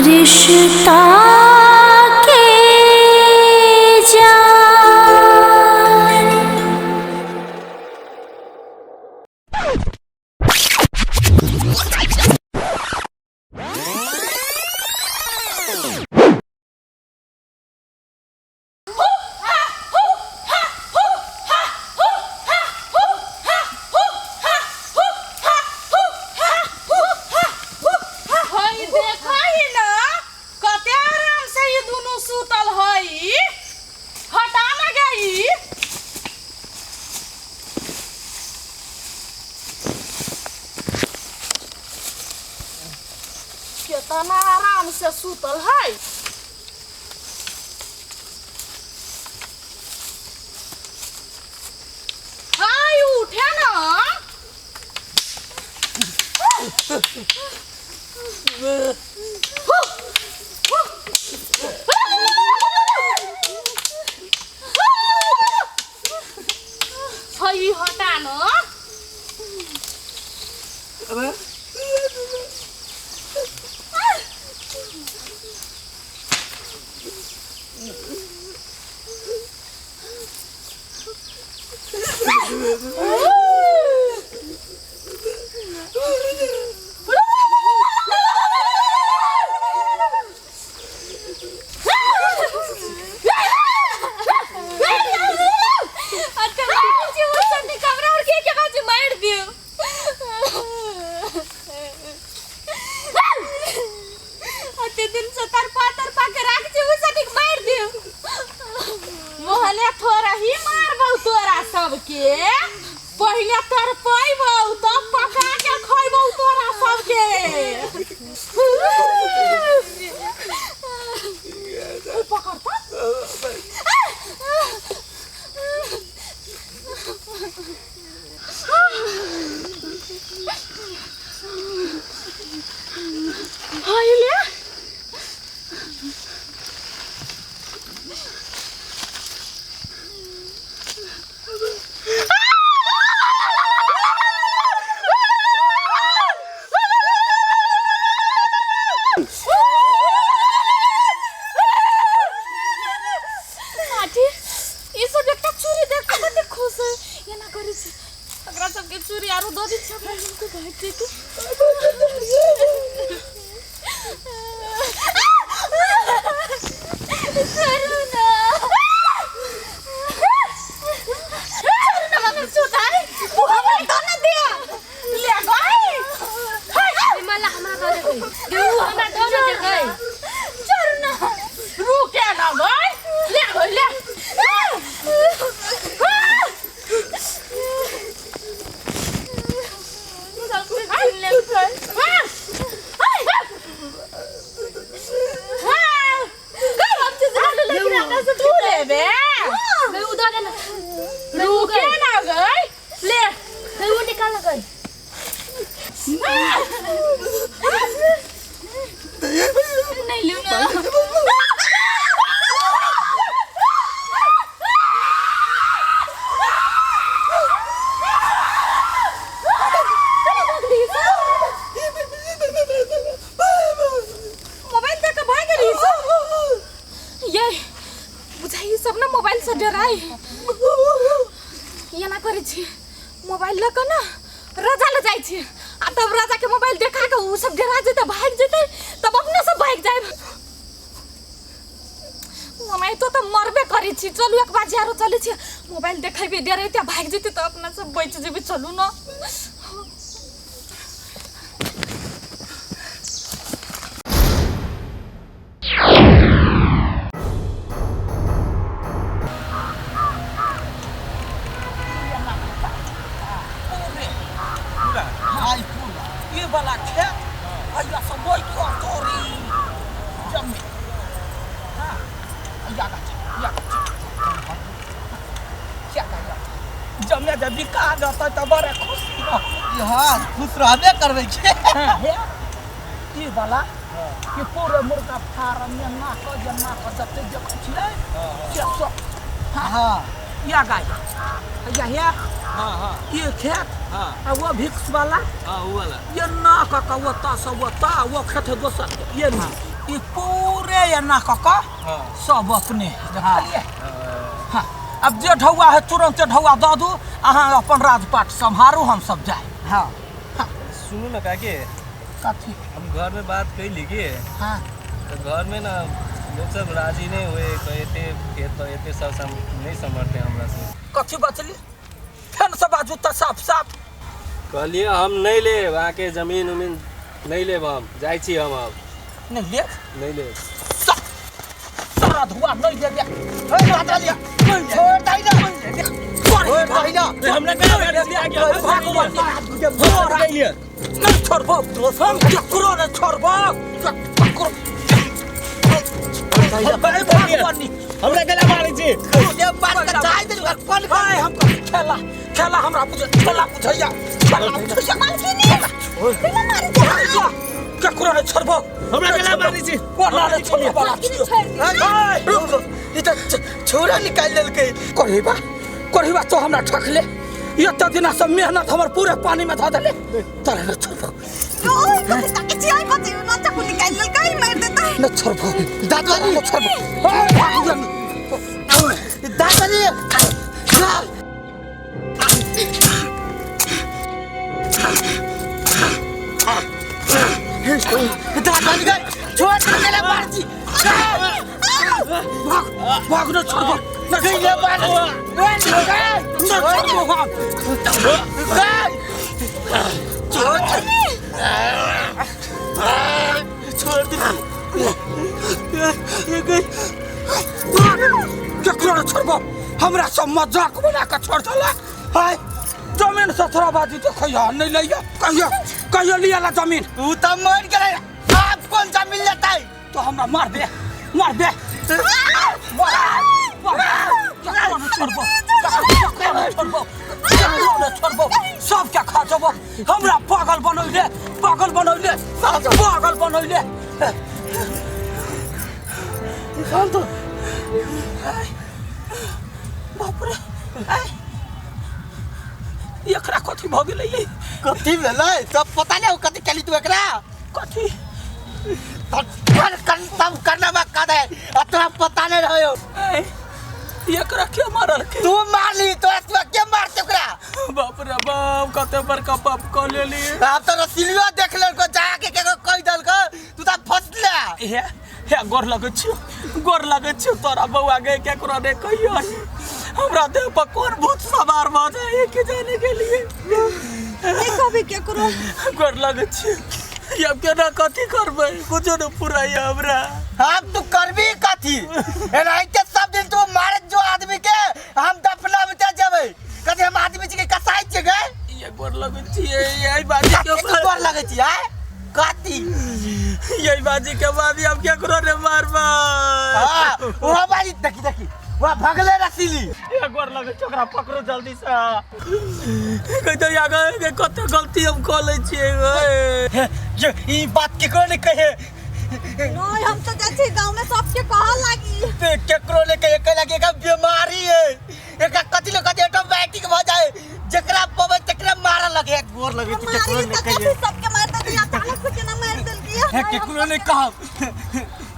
रिश्ता के जान। हई देखही न कते आराम से ई दुनू सुतल हई। हटा न गई। केतना आराम से सुतल हई। हाय, उठे ना। हई, हटा न। अच्छा, वो सब कमरा और के बाजू मार दियो। अते दिन से तरपा तरपा के राख छे, उ सटिक मार दियो। मोहले थोड़ा ही मारबौ तोरा सबके। पहिले तरपैबौ, तब पका के खैबौ तोरा सबके। पकड़ता। हाय ले। माटी ई सब एकटा चूड़ी देख के कते खुश है। एना करै छै, एकरा सबके चूड़ी आरो दऽ दै छै, अपना हमको भागि जेतै। छोड़ू ना, छोड़ू ना, मंगलसूत्र आइ ओ हमरा दऽ न दे। ले गई। मला हमरा दऽ दे, उ हमरा दऽ न दे गई। छोड़ू ना, रुके ना गई। ले गई, ले। सब कुछ छीन लेलकै। तू लेबे? गई, उ दऽ दे ना। रुके ना गई, ले। गई, उ निकाल ना गई। नहीं लियो ना। मोबाइल देख के भाग गेली सब। ये बुझाई सब ना मोबाइल से डराई। एना करै छी, मोबाइल लऽ कऽ ना राजा लग जाइ छी आ तब राजा के मोबाइल देखा के उ सब डरा जेतै, भागि जेतै, तब अपने सब भागि जायब। ओनाहितो तऽ मरबे करै छी। चलू, एक बार आरो चलै छी। मोबाइल देखेबै, डरेतै, भागि जेतै, तऽ अपना सब बचि जेबै। चलू ना। हाय, पूरा ये वाला खेत अइया सब बैठ कऽ तोरी जम्मे। हाँ, अइया गाछ, अइया गाछ क्या गाछ जम्मे जब बिका जेतै तऽ बड़े खुशी रहब। हाँ, खुश रहबे करबै छै। हाँ, हे ई वाला कि पूरे मुर्गा फार्म में ना कऽ जन्ना कऽ जते देखै छियै से सब। हाँ। या गाय या हे। हाँ हाँ ये खेत। हाँ। आ वो भिक्स वाला। हाँ, वो वाला। ये ना का का वो ता सब वो ता वो खेत है दोसर के। ये ना ई पूरे एना कऽ कऽ सब अपने देखलियै। हाँ, अब जे ढौआ है तुरंत ढौआ दऽ दू, अहाँ अपन राजपाट सम्हारू, हम सब जाए। हाँ। सुनू ना काके। कथी? हम घर में बात कैली के। हाँ। तो घर में ना लोग सब राजी नहीं हुए, कहे एते खेत तो एते सब नहीं समझते हमरा से। कथी बचली? फेन से बाजू तऽ साफ साफ। कहलिए हम नहीं लेब अहाँके जमीन उमीन नहीं लेब, हम जाइ छी हम अब। नहीं लेब? नहीं लेब। सारा धुआ नहीं लेब। छोड़ दही ना, छोड़ दही ना। हमरा नहीं छोड़बो हम, केकरो नहीं छोड़बो, केकरो। हमरा केला मारै छी? हाय, हम खेला खेला हमरा बुझ, खेला बुझैया, खेला बुझैया। केकरो नहीं छोड़बो। हमरा केला मारै छी? कोना नहीं छोड़बो वाला छियो। ई तऽ छौड़ा निकालि देलकै। कोढ़ीबा, कोढ़ीबा, तो हमरा ठकले, एते दिना से मेहनत हमर पूरे पानी में धऽ देले। तोरा नहीं छोड़बो। नहीं छोड़बो दादाजी। नहीं छोड़बो। ए, भागवान। दादाजी। दादाजी गए, छोड़ दे, केला मार छी। भाग भाग, नहीं छोड़बो, नहीं केला मार। नहीं छोड़बो, भाग। छोड़ छोड़ दे। केकरो नहीं छोड़बो। हमरा सब मजाक बना के छोड़ देलक। हाय, जमीन से थोड़ा बाजी देखैया नहीं लैया, कहियो कहियो लिया ला जमीन। ऊ तऽ मरि गेलै, आब कोन जमीन लेतै? तो हमरा मार दे, मार दे। केकरो नहीं छोड़बो, केकरो नहीं छोड़बो, केकरो नहीं छोड़बो, सबके खा जबो। हमरा पागल बनैले, पागल बनैले, पागल बनैले। शांत। बाप रे, एकरा कथी भऽ गेलै ये? कथी भेलै सब पता नहीं, कथी केली तू एकरा? कथी? तब कर तब करना बा कर दे, आ तोरा पता नहीं रहो। ऐ, एकरा के मारलकै? तू मारली, तोरा तू के मारते ओकरा? बाप रे बाप, कते बड़का पाप कऽ लेली। आब तो रसीलियो देख लेलको, जाके केकरो कहि देलको, तू तऽ फसले। हे हे, गोर लगै छियौ, गोर लगै छियौ तोरा बौआ गे, केकरो नहि कहियो। हमरा देह पर कोन भूत सवार भऽ जाइ के जाने के लिए। नहीं कहबै केकरो। गोर लगै छियौ। आब केना कथी करबै, कुछो नहि पुराइया हमरा। आब तू करबी कथी? एनाहिते सब दिन तू मारत जो आदमी के, हम दफनाबते जेबै। कथी हम आदमी छी कि कसाई छियै गे? ये गोर लगै छियै यही बाजी के। कथी गोर लगै छी आय? कथी? यही बाजी के बाद आब केकरो नहि मारबै। हाँ, वहाँ बाजी देखी देखी, वहाँ भगले रसीली। ये गोर लगै छै, ओकरा पकड़ो जल्दी से। कहितो आगे के कते गलती हम कऽ लै छियै गे। ये ई बात केकरो नहीं कहे। नहीं, हम तो जाइ छी गाँव में सबके कहऽ लागी। ते केकरो नहीं कहे, कहे लागी एकरा बीमारी है, एकरा कथी ले कथी ऑटोमेटिक भ जाए, जेकरा पवे तेकरा मारऽ लगे। गोर लगे छी, केकरो मारी नहीं तऽ कहे। कथी सबके मारि देलकै, अचानक से केना मारि देलकै? हे, केकरो नहीं कहब।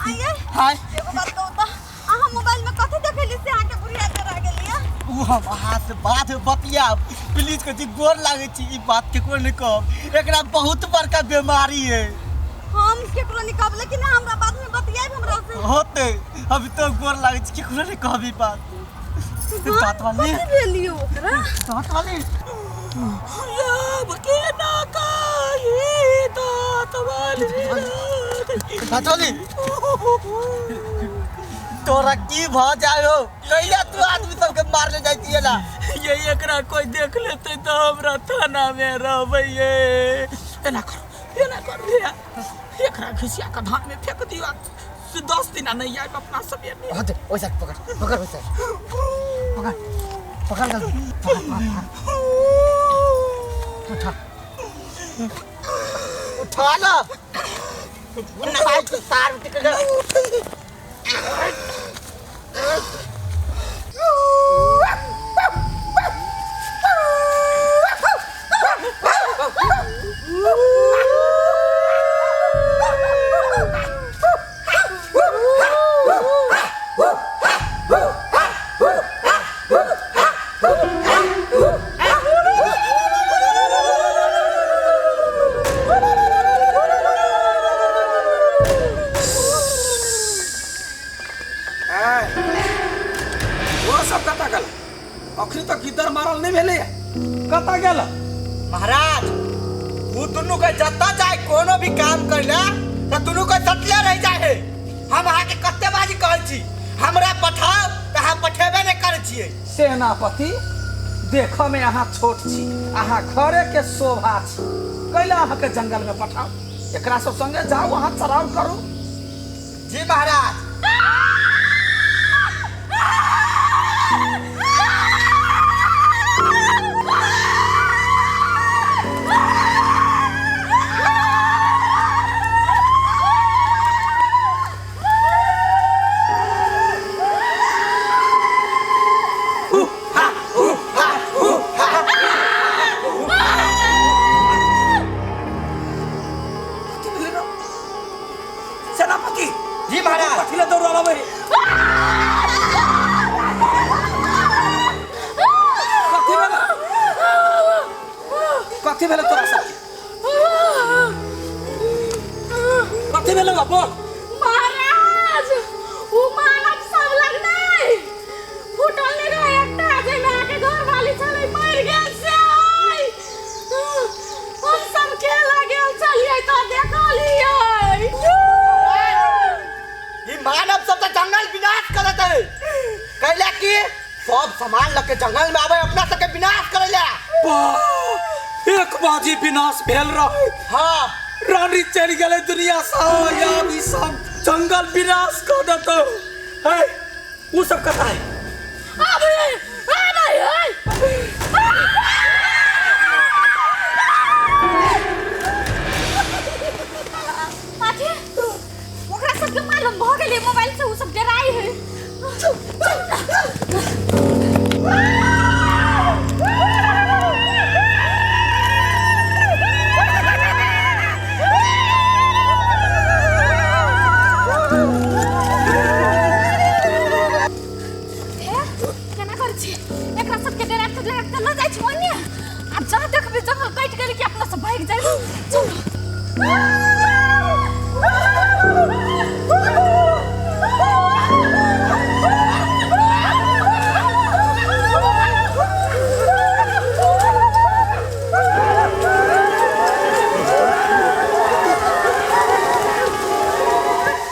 आइए। हाय। एगो बात कहू तऽ, अहाँ मोबाइल में कथी देखेली से अहाँके बुढ़िया के रह गेलियै? उ हम अहाँ से बात बतियाब, प्लीज कथी गोर लागै छी, ई बात केकरो नहीं कहब, एकरा बहुत बड़का बीमारी है। हम केकरो नहीं कहब, लेकिन हमरा बाद में बतियाब हमरा से। होते अभी तो गोर लागै छी, केकरो नहीं कहब ई बात। बात वाली। कथी भेलियै ओकरा? बात वाली। अब केना कही दाँत वाली। बात वाली, तोरा की भ जाय हो? कैला तू आदमी सबके मारले जाइ छियै ना? ये एकरा कोई देख लेते तो हमरा थाना में रहबै ये। एना करू, एना करू भैया, एकरा घिसिया के धान में फेंक दियो, से 10 दिन नहीं आयब अपना सब एने। हाँ, ओइसा पकड़ पकड़, ओइसा पकड़ पकड़ जल्दी, पकड़ पकड़, उठा उठा ना, उठा के तार उठ के। ओ सब कतऽ गेल? अखनी तक गिद्दर मारल नहि भेलैए, कतऽ गेल? महाराज उ दुनू के जतऽ जाय कोनो भी काम करे तऽ दुनू के सटले रहि जाइ है। हम अहाँके कते बाजी कहै छी हमरा पठाउ तऽ अहाँ पठेबे नहि करै छियै। सेनापति देखऽ में अहाँ छोट छी, अहाँ घरे के शोभा छी, कैला अहाँके जंगल में पठाउ? एकरा सब संगे जाउ अहाँ चराउ करू। जी महाराज। सेनापति जी महाराज। कथी लए दौड़ल अबै? कथी भेलै? कथी भेलै तोरा सबके? कथी भेलै बा बोल? महाराज उ मानव सब लग नहि फूटल नहि रहै एकटा जाहिमे अहाँके घरवाली छलै मरि गेल से आइ हम सब खेला गेल छलियै तऽ देखलियै। ई मानव सब तऽ जंगल विनाश करत है, कैला कि सब सामान लके जंगल में आवे अपना सबके विनाश करे ला। वाह, एक बाजी विनाश भेल रहे। हाँ रानी चलि गेलै दुनिया से, आब ई सब जंगल विनाश कऽ देतौ। है उ सब कतऽ है? आबै आबै है। अथी ओकरा सबके मालूम भऽ गेलै मोबाइल से, उ सब डराइ है। चल चल ना। हे केना करै छी एकरा सबके डरा के लगा के लऽ जाइ छी ओन्ने, आ जहाँ देखबै जंगल कटि गेलै कि अपना सब भागि जाइ। चल।